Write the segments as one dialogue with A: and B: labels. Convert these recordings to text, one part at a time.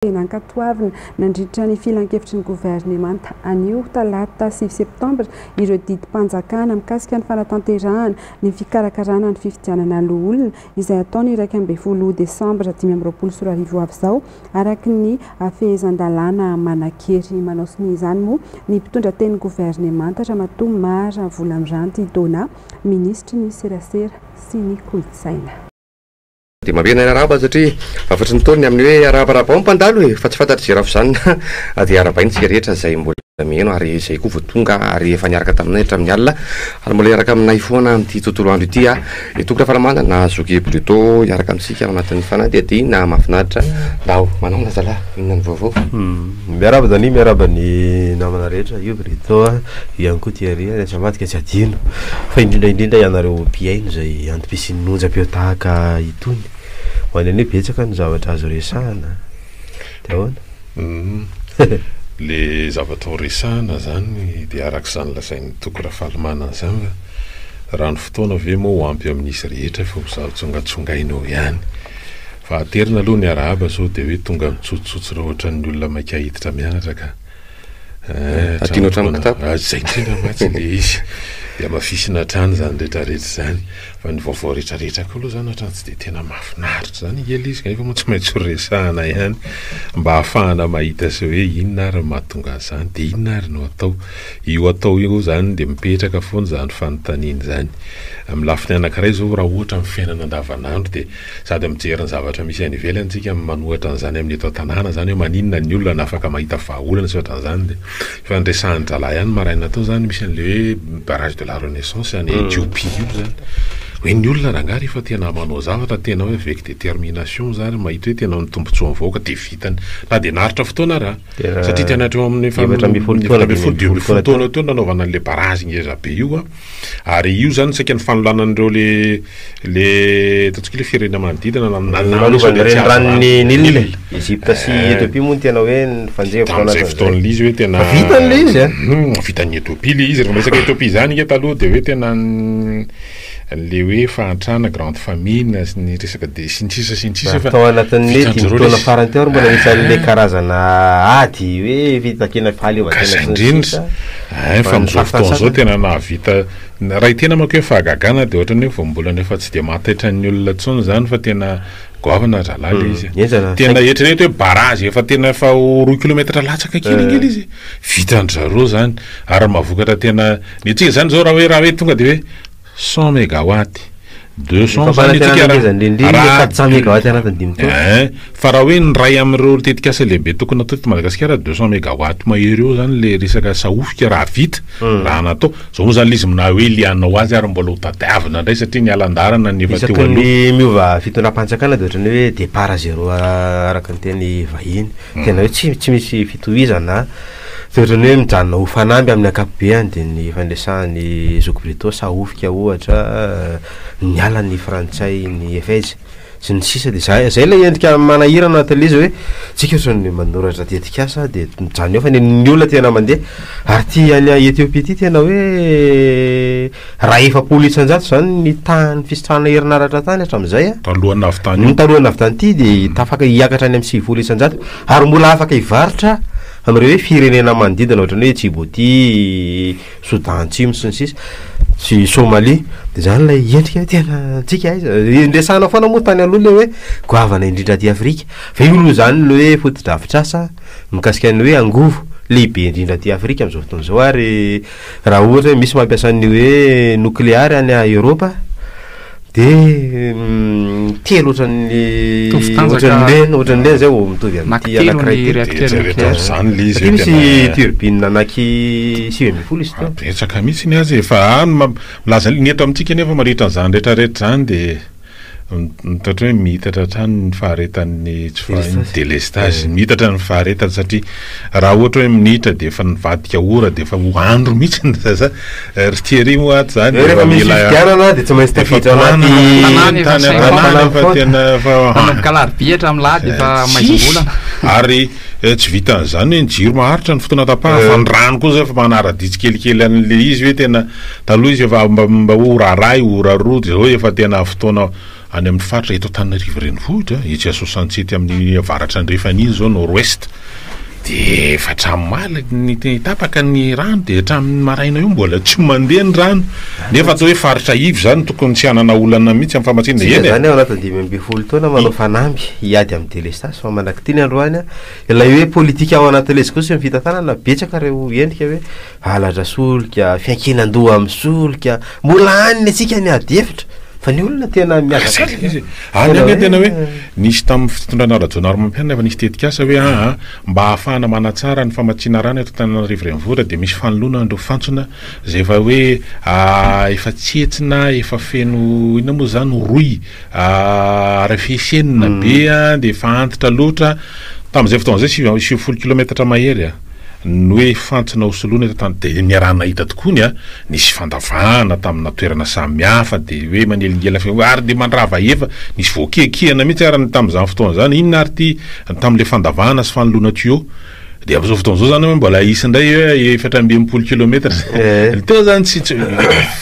A: Dia nankatoavina nandritra ny filankevitry ny governemanta anio talata 9 septambra ireo didim-panjakana mikasika ny fanatanterahana ny fikarakarana ny fifidianana loholona izay hatao ny 11 desambra 2025 ho avy izao araka ny fehezan-dalàna manan-kery. Manao sonia izany moa ny mpitondra tenin'ny governemanta Ramatoa Mara Volamiranty Donna, minisitry ny serasera sy ny kolontsaina.
B: Dia mamerina ny arahaba satria hafatry ny Ntaolo ny amin'ny hoe arahabarahabao ny mpandalo e! Fa tsy fantatr'i Zerafo izany na dia arahabaina isika rehetra izay mbola miheno ary izay koa vao tonga ary efa niaraka taminay hatramin'ny alina ary mbola hiaraka aminay foana amin'ity tontolo andro ity a! I Toky Rafalimanana na Zoky Pluto hiaraka amintsika ao anatin'ny fanadihadiana mahafinaritra. Ndao, manao na zalahy, inona ny vaovao?
C: Miarahaba Dany, miarahaba ny namana rehetra, io Brito a, io ihany koa Thierry a, ny aza tsy adino fa indrindra indrindra ianareo mpihaino izay antom-pisian'ny onjam-peo tahaka itony. Ho an'ny anio betsaka ny zavatra azo resahana. Dia ahoana?
D: Humm. Le zavatra ho resahana zany dia araka izany lazain'i Toky Rafalimanana izany fa raha ny fotoana ve moa ho ampy amin'izy rehetra fa ho zaro-tsongatsongaina eo ihany. Fa aterina aloha ny arahaba sao dia hoe tonga mitsotsotsora ohatran'ny olona maika hiditra mianatra ka. Eh,
B: Adino hatramin'ny kitapo.
D: Ah, izay indrindra mantsy ilay izy. Dia hamafisina hatrany izany rehetrarehetra izany. Fa ny vaovao rehetrarehetra koa aloha izany ohatran'ny tsy dia tena mahafinaritra izany ange ilay izy kanefa moa tsy maintsy ho resahana ihany mba hahafahana mahita sy hoe inona ary no mahatonga an'izany dia inona ary no atao. Io atao io izany dia mipetraka foana izany fanontaniana izany. Amin'ny lafiny anankiray izao raha ohatra amin'ny fiainana andavanandro dia Sady mijery ny zavatra misy any ivelany tsika no manohatra an'izany amin'ny eto an-tanàna zany hoe maninona ny olona no afaka mahita vahaolana sy ohatran'izany dia efa niresahan-drahalahy ihany maraina teo zany misy an'le hoe barrage de la renaissance any Ethiopie io zany hoe ny olona rangahy rehefa tena manao zavatra tena hoe avec détermination zany mahita hoe tena ny tombontsoan'ny vahoaka dia vitany na dia naharitra fotoana ary an satria tena hatreo amin'ny efa 14 15 taona teo nanaovana an'le barrage ngeza be io an Ary io zany saika ny fanolanan'ireo le le ataontsika hoe le firenena manodidina na na na
C: Nanaovany reniranon'i Nil, Egypte sy Ethiopie moa no tena hoe nifanjevo tao
D: Tamin'izay
C: anatin'izay.
D: fotoana ilay izy hoe tena
C: Fa vitany ilay izy an!
D: Hum, vitan'i Ethiopie ilay izy. Rehefa miresaka Ethiopie izany ange taloha dia hoe tena le hoe fahantrana, grande famine sy ny resaka de sy ny sisa sy ny sisa fa
C: Tao anatin'ny
D: vitan-dry
C: dimy
D: zareo ilay
C: taona
D: izy.
C: farany teo ary mbola nisy an'ilay karazana ady hoe fitakiana
D: Ka
C: fahaleovantena
D: izay
C: sy ny
D: indrindra.
C: sisa.
D: Ein fa amin'izao fotoana izao tena nahavita, raha hitena manko hoe fahagagana dia ohatran'ny hoe voambolana efa tsy dia mahataitra ny olona intsony izany fa tena goavana ry zalahy ilay izy e. Tena eritrereto hoe barrage efa tena efa ho roa kilometatra latsaka kely ange ilay izy e. Vitan-dry zareo izany ary mahavokatra tena, ny antsika izany izao raha hoe raha hoe tonga dia hoe cent megawatt, deux cent zany ny antsika raha raha ein fa raha hoe ny iray amin'ireo tetikasa lehibe tokony hatao eto Madagasikara deux cent megawatt mahery eo zany le resaka sahofika raha vita raha natao, zao moa zany le izy na hoe le hanao azy ary mbola ho tadiavina indray satria ny alandarana ny efa teo
C: Isaky
D: aloha.
C: ny miova fitondram-panjakana dia ohatran'ny hoe départ à zéro araka ny teny vahiny, tena hoe tsy tsy misy fitohizana. Dia ohatran'ny hoe mijanona ho fanamby amin'ny ankapobeany dia ny fandresahan'i Zoky Brito Sahofika ohatra, niala ny frantsay ny Efez sy ny sisa dia zay zay ilay endrika manahirana anatin'ilay izy hoe tsika ohatran'ny manoratra tetikasa dia mijanona eo fa ny ny olona tena mandeha ary ity any Ethiopie ity tena hoe raha 40 isan-jato izany ny tahan'ny fisitrahana herinaratra tany hatramin'izay an,
D: Talohan'ny nahavitany io.
C: ny talohan'ny nahavitany ity dia tafaka hiakatra any amin'ny 90 isan-jato ary mbola afaka hivarotra Amin'ireo hoe firenena manodidina ohatran'ny hoe Djibouti, Soudan Atsimo sy ny sisa sy Somalie, dia izany ilay endrika hoe tena antsika aiza? Niresahana foana moa tany aloha ilay hoe goavana indrindra aty Afrika, fa io aloha izany ilay hoe fotodrafitrasa mikasika ny hoe angovo lehibe indrindra aty Afrika amin'izao fotoana izao ary raha ohatra hoe misy mampiasa ny hoe nokleary any Eoropa Dia telo ohatran'ny
E: Mitovy tanjaka.
C: ohatran'ireny ohatran'ireny zay vao mitovy amin'ity
E: Anaky telo
C: anankiray
E: ny
C: ity.
E: réacteur
D: Dia
E: nucléaire.
D: izany ilay izy
C: Satria
D: hoe
C: misy
D: tena
C: turbine anaky 19 izy teo.
D: betsaka mihitsy ny azy e, fa any ma- milaza ny eto amintsika nefa mandritra an'izany rehetrarehetra izany dia Miitatra hoe miitatra hatrany ny faharetan'ny tsy faha- ny délestage, miitatra ny faharetany satria raha ohatra hoe minitra dia efa nivadika ora dia efa ho andro mihitsy za ry Thierry moa ato zany
C: Hoe rehefa misy fifidianana dia tsy maintsy
D: efa
C: tafiditra ao anaty
E: Tanàna efa
D: tany
E: saingy
D: an-tanàna efa
C: foana.
D: tena efa
E: Manomboka alarobia hatramin'ny lahady efa maizim-bolana.
D: Ary tsy vitan'izany hoe ny jiro maharitra ny fotoana tapahana fa ny rano koa zao efa manara-dia tsikelikely an'ilay izy hoe tena Taloha izy efa mba mba ora iray, ora roa, dia zao efa tena fotoana Any amin'ny faritra eto Antananarivo renivohitra, etsy à 67 amin'ny avaratra andrefana iny izao, nord ouest, dia efa hatramin'ny omaly ny tapaka ny rano dia hatramin'ny maraina io mbola tsy mandeha ny rano. Nefa atao hoe faritra ivo izany tokony tsy hanana olana mihitsy amin'ny famatsiana.
C: Tsika
D: Eny e!
C: izany ao anatin'ny 15 taona manao fanamby hiady amin'ny delestazy fa mandrak'ity ny androany ilay hoe politika ao anatin'ilay izy koa sy ny fitantanana betsaka ireo endrika hoe Halatra solika, fiankinan-doha amin'ny solika, mbola any ny antsika ny ady hevitra fa ny olona tena mihazakazaka.
D: Izay izy. Any anie tena hoe nisy tamin'ny fitondrana Rajaonarimampianina efa nisy tetikasa hoe aa mba hahafahana manatsara ny famatsiana rano eto Antananarivo Renivohitra dia misy fanoloana an'ireo fantsona izay efa hoe efa tsetsina, efa feno inona moa izany roy arafesenina be dia efa antitra loatra. Tamin'izay fotoana izay 90 kilometatra mahery. Ny hoe fantsona ho soloina eto an-tany dia niaraha-nahita tokoa ny nisy fandavahana tamina toerana samihafa dia hoe manelingelina feo ary dia mandrava efa nisy voakiakiana mihitsy ary ny tamin'izany fotoana izany inona ary ity tamin'ilay fandavahana sy fanoloana tuyau dia amin'izao fotoana izao izany hoe mbola hisy indray hoe 64 kilomètre teo izany tsy tsy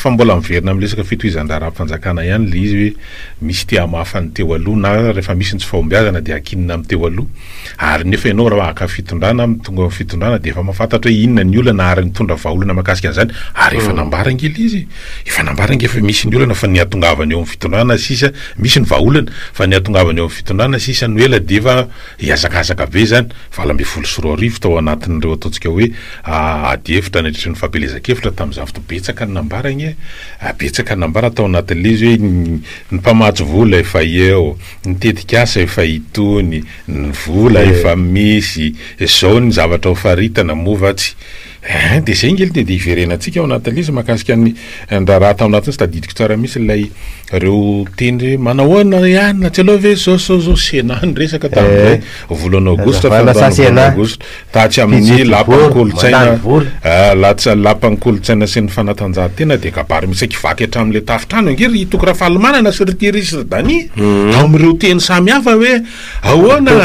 D: fa mbola miverina amin'ny resaka fitohizan-draharaham-panjakana ihany ilay izy hoe misy te hamafa ny teo aloha na rehefa misy ny tsy fahombiazana dia ankinina amin'ny teo aloha. Ary nefa ianao raha haka fitondrana, tonga ao amin'ny fitondrana dia efa mahafantatra hoe inona ny olana ary nitondra vahaolana mahakasika an'izany ary efa nambara ange ilay izy e! Efa nambara ange fa misy ny olana fa ny hahatongavana eo amin'ny fitondrana sisa, misy ny vahaolana fa ny hahatongavana eo amin'ny fitondrana sisa no ela dia efa hihazakazaka be izany. 2018 tao anatin'ireo ataontsika hoe adihevitra nandritry ny fampielezan-kevitra tamin'izany fotoana, betsaka ny nambara ange e! Betsaka ny nambara tao anatin'ilay izy hoe ny mpamatsy vola efa eo, Ny tetikasa efa itony, ny vola efa misy, izao ny zavatra ho faritana, moa va tsy. Hein, dia izay ange dia hiverenantsika ao anatin'ilay izy mahakasika ny raharaha tao anatin'izay, tsy tadidiko tsara mihitsy ilay ireo teny hoe manahoana ihany, tsy aleo ve izao izao izao, Sénat ny resaka tamin'izay, volana aogositra, fiandohan'ny volana aogositra. Tatsy amin'ny lapan'ny kolontsaina, latsa lapan'ny kolontsaina sy ny fanatanjahantena dia kabary misy kivaky hatramin'ilay tafontrano ange ry Toky Rafalimanana sy ry Thierry sy ry Dany tao amin'ireo teny samy hafa hoe ahoana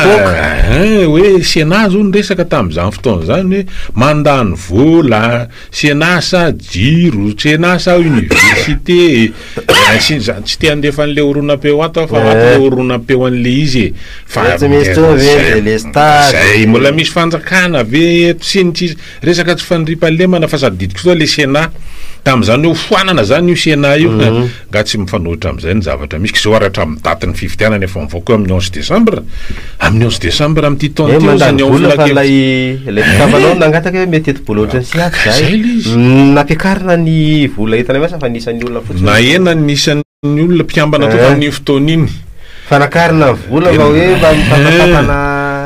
D: hoe Sénat zao ny resaka tamin'izany fotoana izany hoe mandany vola Sénat sa jiro, Sénat sa université e, sy ny zany, tsy te handefa an'le horonam-peo ato aho fa ato le horonam-peo an'le izy e, fa
C: Tsy misy intsony ve ny délestage?
D: Zay, mbola misy fanjakana ve eto sy ny sisa, resaka tsy fandriampahalemana fa sady didiko soa le Sénat, tamin'izany hoe ho foanana zany io Sénat io, nga tsy mifanohitra amin'izay ny zavatra misy, k'izao ary hatramin'ny datin'ny fifidianana efa mivoaka eo amin'ny onze décembre, amin'ny onze décembre amin'ity taona
C: Eh,
D: ity
C: mandany
D: ozy ny ao
C: vola fa
D: filankevitra.
C: ilay ilay mpikambana ao nangataka hoe mety tetibola ohatran'ny sy ato
D: Zay
C: zahay.
D: ilay izy.
C: Nampiakarina ny vola entina miasa fa ny isan'ny olona fotsiny.
D: Nahena ny isan'ny olona mpikambana tao
C: Eh.
D: tamin'iny fotoana iny.
C: Fa nakarina ny vola fa hoe mba mitantatantana.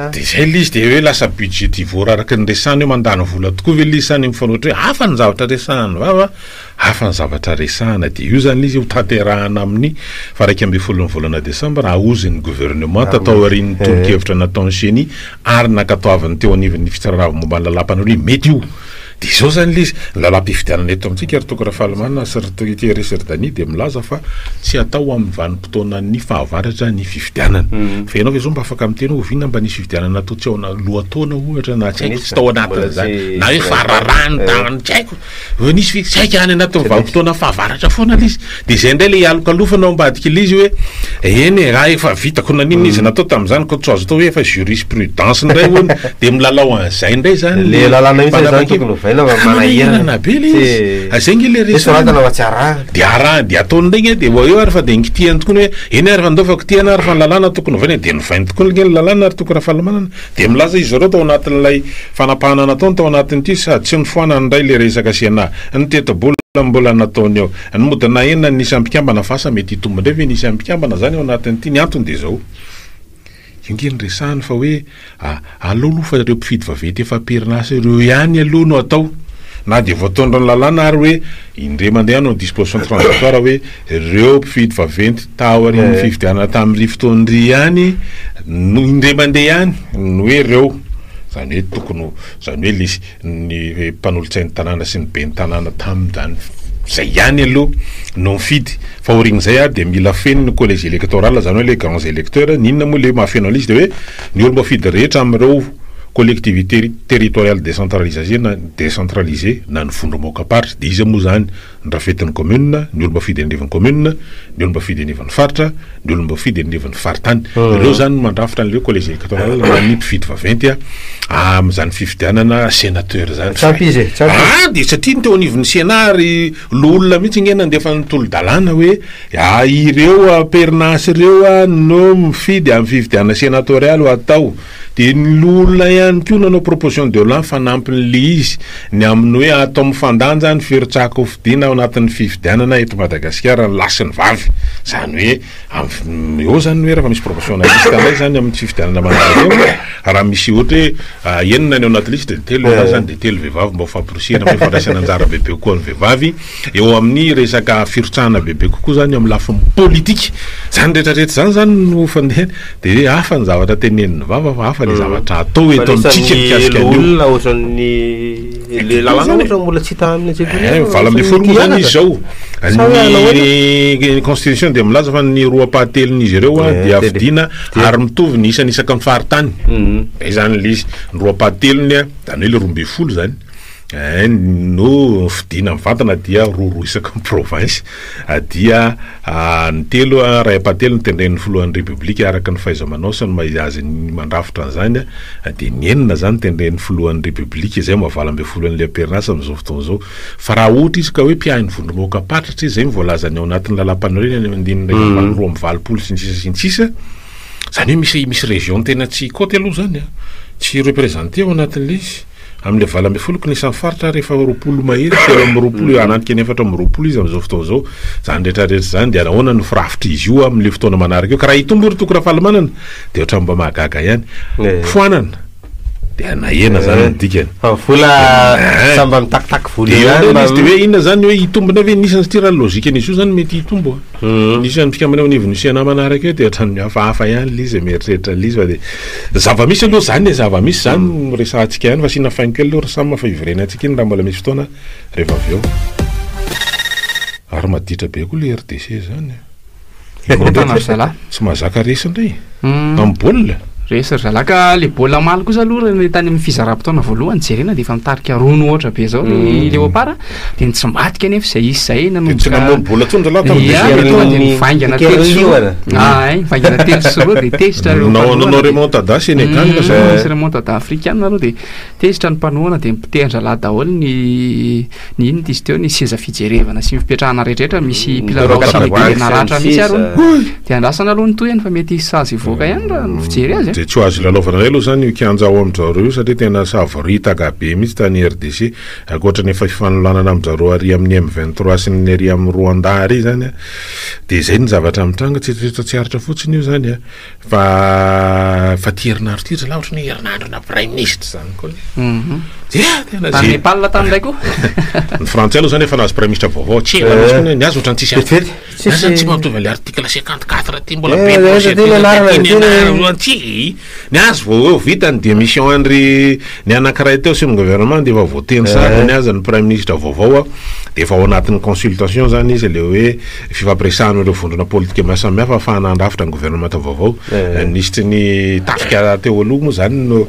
D: Dia izay ilay izy dia hoe lasa budgetivore araka ny resahana hoe mandany vola tokoa ve ilay izy sa ny mifanohitra hoe hafa ny zavatra resahan'ny vava Hafa ny zavatra resahana dia io izany ilay izy ho tanterahana amin'ny faha 11 ny volana desambra ahozin'ny governemanta taorian'ny tolo-kevitra nataon'ny ceni ary nankatoavin'ny teo anivon'ny fitsarana avo momba ny lalàmpanorenana hoe mety io. Dia izao izany ilay izy, ny lalàm-pifidianana eto amintsika ry Toky Rafalimanana sy ry Thierry sy ry Dany dia milaza fa tsy atao amin'ny vanim-potoanan'ny fahavaratra ny fifidianana. Fa ianao ve izao mba afaka miteny hoe oviana mba nisy fifidianana natao tsy ao lohataona ohatra na tsy haiko tsy tao anatin'izany na hoe fararano tany tsy haiko. Vao nisy ve? Saika any anatin'ny vanim-potoana fahavaratra foana ilay izy. Dia izay indray ilay ialokalofana ao ambadik'ilay izy hoe eny e, raha efa vitako naninona izy natao tamin'izany koa tsy azo atao hoe efa jurisprudence indray hono. Dia milalao an'izay indray izany
C: Le
D: ilay
C: lalàna mihitsy zany
D: mpanapa-kevitra.
C: tokony hovaina fa manahirana.
D: Manahirana be ilay izy.
C: Tsy
D: Izay ange ilay
C: hoe
D: resahana.
C: soratana fa tsy arahana.
D: Dia arahana, dia ataony indray ange dia eo ary fa dia nikitihany tokoa ny hoe eny ary fa ndao fa kitihana ary fa ny lalàna tokony hovaina. Dia novainy tokoa ange ny lalàna ry Toky Rafalimanana. Dia milaza izy ireo tao anatin'ilay fanapahana nataony tao anatin'ity sady tsy nofoanany indray ilay resaka Sénat. Ny tetibola mbola nataony eo. Ny mody nahena ny isan'ny mpikambana fa asa mety hitombo indray ve ny isan'ny mpikambana izany ao anatin'ity. Ny antony dia izao. Io ange no resahany fa hoe aleo aloha fa ireo mpifidy vaventy efa am-perinasa ireo ihany aloha no atao. Na dia voatondron'ny lalàna ary hoe indray mandeha hanao disposition transitoire hoe ireo mpifidy vaventy taorian'ny fifidianana tamin'iry fotoana iry ihany no indray mandeha ihany no hoe ireo, izany hoe tokony ho, izany hoe le ny mpanolotsain'ny tanàna sy ny ben'ny tanàna tamin'izany izay ihany aloha no mifidy fa aorian'izay ary dia mila feno ny collège électoral, izany hoe les grands électeurs, ny inona moa le mahafeno an'izy dia hoe ny olom-boafidy rehetra amin'ireo. Collectivité territoriale décentralisée na décentralisée na ny vondrom-bahoakam-paritra dia iza moa izany? Ny rafetin'ny commune, ny olom-boafidy eny anivon'ny commune, ny olom-boafidy anivon'ny faritra, ny olom-boafidy eny anivon'ny faritany. Ireo izany no mandrafitra an'ilay hoe collège électoral na ny mpifidy vaventy amin'izany fifidianana sénateur izany.
C: Tsy ampy izy e, tsy ampy izy.
D: Ah, dia satria ny teo anivon'ny Sénat ry loholona mihitsy ange nandefa ny tolo-dalàna hoe ireo am-perinasa ireo no mifidy amin'ny fifidianana sénatoriale ho atao. Dia ny loholona ihany koa nanao proposition de loi fanampin'ilay izy ny amin'ny hoe atao mifandanja ny firotsahan-kofidina ao anatin'ny fifidianana eto Madagasikara ny lahy sy ny vavy. Izany hoe amin'ny eo izany ny hoe rehefa misy proportionnaliste indray izany amin'ny fifidianana manaraka eo, raha misy ohatra hoe enina ny ao anaty lisitra dia telo lehilahy izany dia telo vehivavy mba ho famporisihana amin'ny fandraisana anjara bebe kokoa ny vehivavy eo amin'ny resaka firotsahana bebe kokoa izany eo amin'ny lafiny politika. Izany rehetrarehetra izany izany no fandehany. Dia hoe hafa ny zavatra tenenin'ny vava fa hafa ilay zavatra atao eto amintsika mikasika an'io.
C: Olona ohatran'ny le lalàna ohatra mbola tsy hita amin'ny antsipiriany.
D: Eh, 18 moa zany izy izao. Ny constitution dia milaza fa ny roa ampahatelon'izy ireo eh, dia fidiana ary mitovy ny isany isaky ny faritany. Izay zany ilay izy. Ny roa ampahatelony, izany hoe ilay 12 zany. Eh, no fidiana mivantana dia roa roa isaky ny province dia ny telo ray ampahatelo no tendren'ny filohan'ny repoblika araka ny fahaiza-manao sy ny maha izy azy ny mandrafitra an'izany dia ny enina izany tendren'ny filohan'ny repoblika izay maha 18 an'ilay am-perinasa amin'izao fotoana izao fa raha ohatra izy ka hoe mpiahy ny vondrom-bahoakam-paritra satria izay no voalazany ao anatin'ny lalàmpanorenana any amin'ny andininy 82 sy ny sisa sy ny sisa izany hoe misy misy région tena tsy côte aloha izany a tsy représenté ao anatin'ilay izy. Amin'ilay 18 ko ny isan'ny faritra ary efa 20 mahery, 23, hananika ny 24 izy amin'izao fotoana izao. Izany rehetra rehetra izany dia nahoana no firafitr'izy io amin'ilay fotoana manaraka io? Ka raha hitombo ry Toky Rafalimanana dia ohatran'ny mba mahagaga ihany. Foanana dia nahena izany ny dikany.
C: Fa vola samy mba mitakitaky vola
D: ihany. Dia eo indray izy dia hoe inona izany hoe hitombina ve ny isany satria raha ny logique-n'izy io izany mety hitombo a. Nisy an'ny mpikambana eo anivon'ny Sénat manaraka eo dia ohatran'ny mihafahafa ihany ilay izy mieritreritra an'ilay izy fa dia zava-misy aloha izany e, zava-misy izany no resahantsika ihany fa asiana faingo kely aloha ry Sam fa hiverenantsika iny raha mbola misy fotoana rehefa avy eo. Ary maditra be koa ilay RDC izany a.
E: Korontana ry zalahy.
D: Tsy mahazaka resy indray amin'ny baolina.
E: Resy ry zalahy ka le baolina omaly kosa aloha le tany amin'ny fizaram-potoana voalohany jerena dia efa mitarika roa no aotra be zao ny Léopard dia nitsimbadika anefa izay izy izay
D: nanomboka Dia tsy namono baolina intsony zalahy tamin'ny
E: Ia,
D: deuxième
E: tonga
D: mi-temps.
E: dia nivaingana telo sy roa. Ah, ay, nivaingana 3-2 dia tezitra ireo
D: Nanao
E: mpanohana
D: nanao
E: dia
D: remontada Sénégal zay.
E: Nisy remontada afrikana aloha dia tezitra ny mpanohana dia nipotehan-drahalahy daholo ny Ny inona izy teo, ny seza fijerevana sy ny fipetrahana rehetrarehetra, misy mpilalao sénégalais naratra mihitsy ary hono. Dia andrasana aloha ny tohiny fa mety hisy sazy hivoaka ihany raha ny fijery azy e.
D: Dia tsy ho azo ilalaovana indray aloha izany io kianja ao amin-dry zareo io satria tena savoritaka be mihitsy tany RDC. Ankoatra ny efa fifanolanana amin-dry zareo ary amin'ny M 23 sy ny ary amin'ny Rwanda ary izany an. Dia izay ny zavatra mitranga, tsy tsy aritra fotsiny io izany an. Fa fa ty herinandro ty zalahy ohatran'ny hoe herinandro-na praiminisitra zany koa le. Dia tena
E: Tany
D: ze.
E: Nepal tany indray koa.
D: Ny frantsay aloha zany efa nahazo praiminisitra vaovao, tsy ela mihitsy koa ny azy ohatran'ny tsisy
C: Vetivety,
D: Ny azy zany tsy
C: tsisy.
D: mampitovy an'le article 54 ty mbola
C: Eh,
D: be
C: eh,
D: procédure
C: ty ny anarana,
D: ty ny
C: ty ny-
D: anarana, tsy. Ny azy vao eo vita ny démission an-dry ny anankiray teo sy ny gouvernement dia efa voateny sahady ny azy ny praiminisitra vaovao dia efa ao anatin'ny consultation zany izy le hoe fifampiresahana ireo vondrona politika maro samihafa ahafahana handrafitra ny governemanta vaovao. Ny minisitry ny tafika teo aloha moa zany no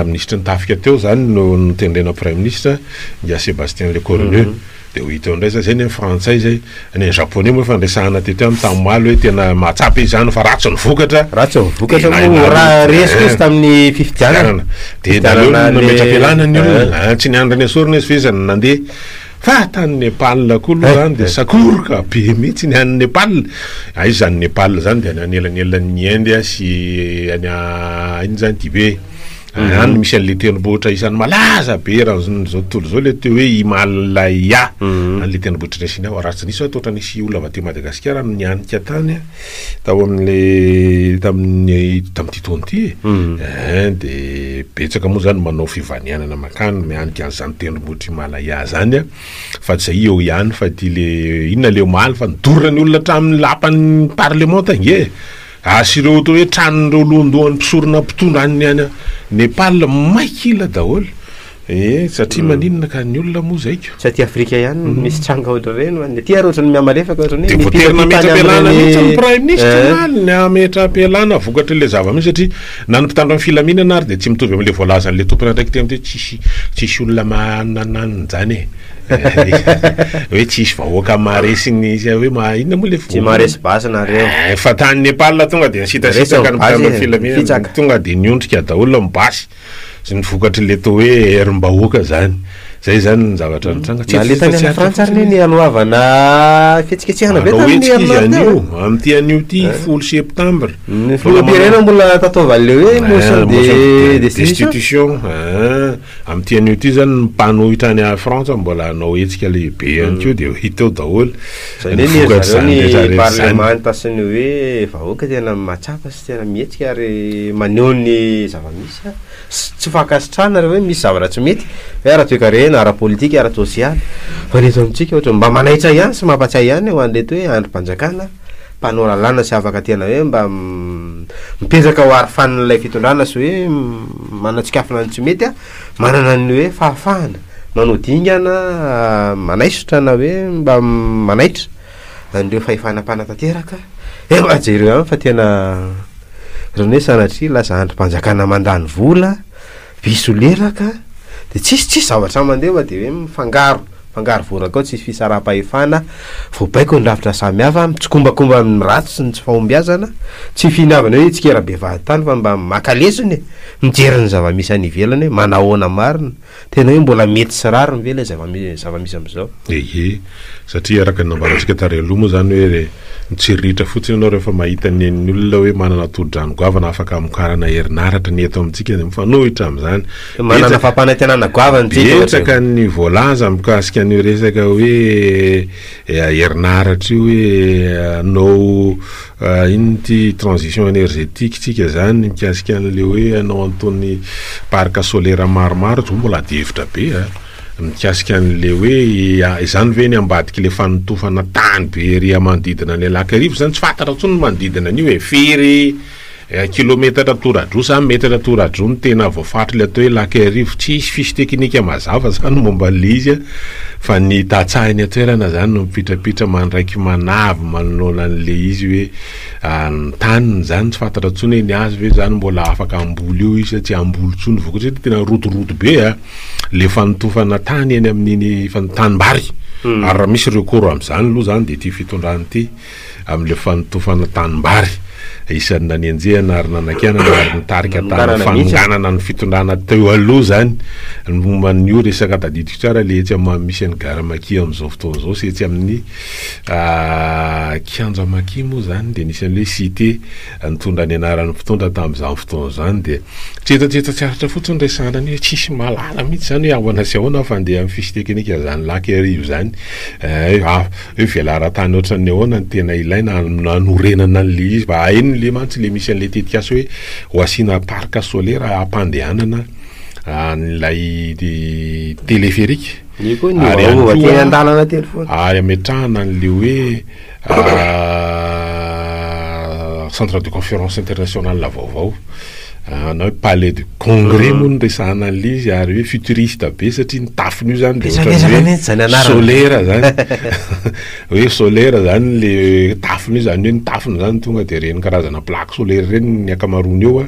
D: minisitry ny tafika teo zany no notendrena praiminisitra, Ingahy Sébastien Lecornu. Dia ho hita eo indray zay, zay ny frantsay zay. Ny japonais moa efa niresahana teto ihany tamin'ny omaly hoe tena mahatsapa izy zany fa ratsy ny vokatra.
C: Ratsy ny vokatra moa raha resy izy tamin'ny fifidianana.
D: Dia naleony nametra-pialana ny olona, tsy niandry ny esorina izy fa izy no nandeha. Fa tany Nepal koa aloha zany dia sakoroka be mihitsy ny any Nepal. Aiza zany Nepal zany dia any anelanelan'ny Inde sy any inona zany Tibet. Any no misy an'ilay tendrombohitra isan'ny malaza be eran'izao tontolo izao ilay atao hoe Himalaya. Any ilay tendrombohitra Shina. Raha tsy diso aho toa ohatran'ny nisy olona avy aty Madagasikara no nianika tany tao amin'ilay tamin'ny tamin'ity taona ity e. Ein dia betsaka moa zany manao fivanianana mankany mianika an'izany tendrombohitra Himalaya zany an, fa tsy zay eo ihany fa ity le inona le omaly fa nidorana ny olona hatramin'ny lapan'ny parlemanta ange e. Asy ireo atao hoe tranon'ireo lohandohan'ny mpisorona mpitondra any any Nepal may kila daholo. Eh, satria maninona ka ny olona moa zay ko.
C: Tsy aty Afrika ihany no misy tranga ohatran'ireny fa ny aty ary ohatran'ny mihamalefaka ohatran'ny
D: hoe
C: Dia
D: voatery
C: mipitapita any
D: nametra-pialana
C: amin'ireny
D: mihitsy ny praiminisitra
C: Eh.
D: omaly, nametra-pialana vokatr'ilay zava-misy satria na ny mpitandro ny filaminana ary dia tsy mitovy amin'ilay voalazan'ilay tompon'andraikitra eo amin'ity hoe tsisy tsisy olona manana an'izany e. Hoe tsisy vahoaka maharesy ny hoe maha inona moa ilay
C: Tsy maharesy basy nareo.
D: Eh, fa tany Nepal tonga dia nisitasitaka ny
C: Resy
D: mpitandro ny
C: basy e,
D: filaminana,
C: mifitsaka.
D: tonga dia niondrika daholo ny basy. Sy ny vokatr'ilay atao hoe herim-bahoaka izany. Izay izany ny zavatra nitranga. Tsy
C: Nalefa
D: tsy
C: any
D: aritra
C: Frantsa ary
D: fotsiny
C: anie
D: izy.
C: ny hanoavana fihetsiketsehana be
D: Hanao
C: tamin'ny
D: hetsika izy
C: herinandro teo
D: anio,
C: e.
D: amin'ity anio ity, 10 septambra.
C: Ny
D: Mbola
C: filoham-pirenena
D: manao
C: mbola tataovan'ilay hoe
D: Eh,
C: motion de
D: motion de
C: destitution.
D: destitution. Ah, amin'ity anio ity izany ny mpanohitra any Frantsa mbola hanao hetsika lehibe ihany koa dia ho hita eo daholo
C: Izany
D: ny
C: hoe ny ry zareo
D: vokatr'izany
C: ny
D: rehetra rehetra izany.
C: parlemanta sy ny hoe vahoaka tena mahatsapa sy tena mihetsika ary maneho ny zava-misy. Sy tsy fankasitrahana raha hoe misy zavatra tsy mety, hoe ara-toekarena, ara-politika, ara-tsosialy. Fa ny eto amintsika ohatran'ny mba manaitra ihany sy mampatsiahy ihany ho an'ireto hoe andrim-panjakana, mpanao lalàna sy afaka tena hoe mba mipetraka ho arofanin'ilay fitondrana sy hoe manatsikafona ny tsy mety, manana ny hoe fahafahana manao dingana manaisotra na hoe mba manaitra an'ireo fahefana mpanatanteraka. Eh mba jereo ihany fa tena ohatran'ny hoe sanatria lasa andrim-panjakana mandany vola, bisoleraka, de tsisy tsisy zavatra mandeha fa de hoe mifangaro, mifangaro voraka ao, tsisy fisaraham-pahefana, voabaiko ny rafitra samihafa, mitsikombakomba amin'ny ratsy sy ny tsy fahombiazana, tsy finiavana hoe hitsikera be fahatany fa mba maka lesona e, mijery ny zava-misy any ivelany hoe manahoana marina. Tena hoe mbola mety sy rariny ve ilay zava-misy amin'izao?
D: Ehe, satria araka ny nambarantsika tary aloha moa izany hoe mitsiriritra fotsiny ianao rehefa mahita ny an'ny olona hoe manana tohodrano goavana afaka hamokarana herinaratra ny eto amintsika dia mifanohitra amin'izany.
C: Manana
D: Betsaka
C: fampanantenana goavana isika
D: betsaka ny voalaza mikasika an'io resaka hoe herinaratra io hoe hanao Inona ity transition énergétique tsika zany mikasika an'le hoe hanao an'itony parc solaire maromaro zao mbola ady hevitra be a, mikasika an'le hoe izany ve ny ambadik'le fanotofana tany be ery manodidina an'i Alakarivo zany tsy fantatra intsony ny manodidina an'io e, firy kilometatra toradroa sa metatra toradroa no tena voafaritry le atao hoe Lac Iarivo, tsisy fiche technique mazava zany momba an'le izy a, fa ny tantsaha eny an-toerana zany no mipitrapitra mandraiky manavy manoloana an'le izy hoe ny taniny zany tsy fantatra intsony hoe ny azy ve zany mbola afaka hamboly eo izy sa tsy hamboly intsony vokatra satria tena rodorodo be a le fanotofana tany eny amin'iny tanimbary ary raha misy recours amin'izany aloha zany de ity fitondrana ity amin'ilay fanotofana tanimbary isan'ny nanenjehana ary nanakianana ary nitarika tamin'ny fanonganana ny fitondrana teo aloha izany ny momba an'io resaka tadidiko tsara ilay etsy amin'ny misy an'i Gara Maki amin'izao fotoana izao sy etsy amin'ny kianja Maki moa izany dia nisy an'ilay cité nitondra ny anaran'ny mpitondra tamin'izany fotoana izany dia tsetsatsetsa tsy aritra fotsiny resahana an'io tsisy mahalala mihitsy izany hoe ahoana sy ahoana fandehan'ny fiche technique izany Lac Iarivo izany Hoe velaran-tany ohatran'ny ahoana no tena ilaina hanorenana an'ilay izy fa eny le mantsy le misy an'ilay tetikasa hoe ho asiana parc solaire hampandehanana an'ilay téléphérique
C: Io koa ny
D: ary ihany
C: ovaova teny
D: koa
C: an-dalana teny foana.
D: ary ametrahana an'ilay hoe centre de conférence international vaovao na hoe palais de congrès moa no resahana an'ilay izy ary hoe futuriste be satria ny tafony io zany de ohatran'ny
C: Betsabetsaka
D: hoe
C: mihitsy zany anarana.
D: solaire zany hoe solaire zany le tafony io zany hoe ny tafony zany tonga de ireny karazana plaque solaire ireny ny ankamaroany eo a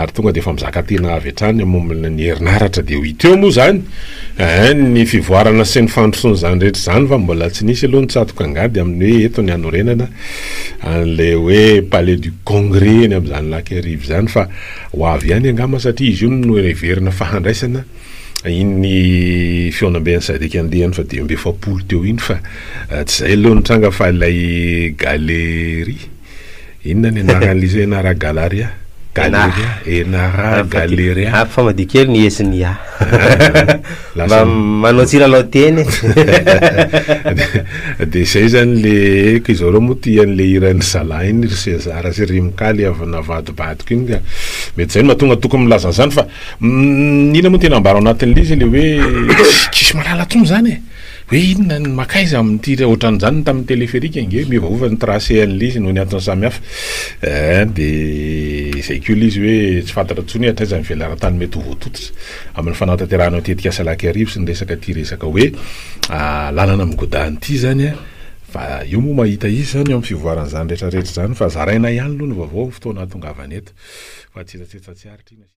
D: ary tonga de efa mizaka tena avy hatrany momba ny herinaratra de ho hita eo moa zany ein ny fivoarana sy ny fandrosoan'izany rehetra izany fa mbola tsy nisy aloha ny tsatoka angady amin'ny hoe eto ny hanorenana an'ilay hoe palais du congrès eny amin'izany lac Iarivo izany fa ho avy ihany angamba satria izy io no heverina fa handraisana iny fihaonamben'ny Sadec andiany faha 45 teo iny fa tsy izay aloha no tranga fa ilay galerie inona ny anaran'ilay izy hoe Enara Galaria Galeria Enara Galeria
C: Ampifamadio kely ny E sy ny A. Mba manao tsilalao teny e.
D: Dia izay zany le ka izao reo moa tia an'le hiran'ny zalahy iny ry César sy ry Mikaly avy navadibadiko iny ka mety izay no mahatonga tokony milaza an'izany fa inona moa no tena ambara ao anatin'ilay izy le hoe tsisy mahalala intsony izany e! Hoe inona ny makaiza amin'ity ohatran'izany ny tamin'ny téléphérique ange miovaova ny tracé an'ilay izy noho ny antony samihafa eh, dia. Dia izay koa ilay izy hoe tsy fantatra intsony hoe hatraiza ny velaran-tany mety ho voatototra amin'ny fanatanterahana io tetikasa Lac Iarivo sy ny resaka ity resaka hoe lalana migodàna ity izany an! Fa io moa mahita izy izany eo amin'ny fivoaran'izany rehetra rehetra izany fa zaraina ihany aloha ny vaovao amin'ny fotoana hahatongavana eto fa tsetsatsetsa tsy aritra iny.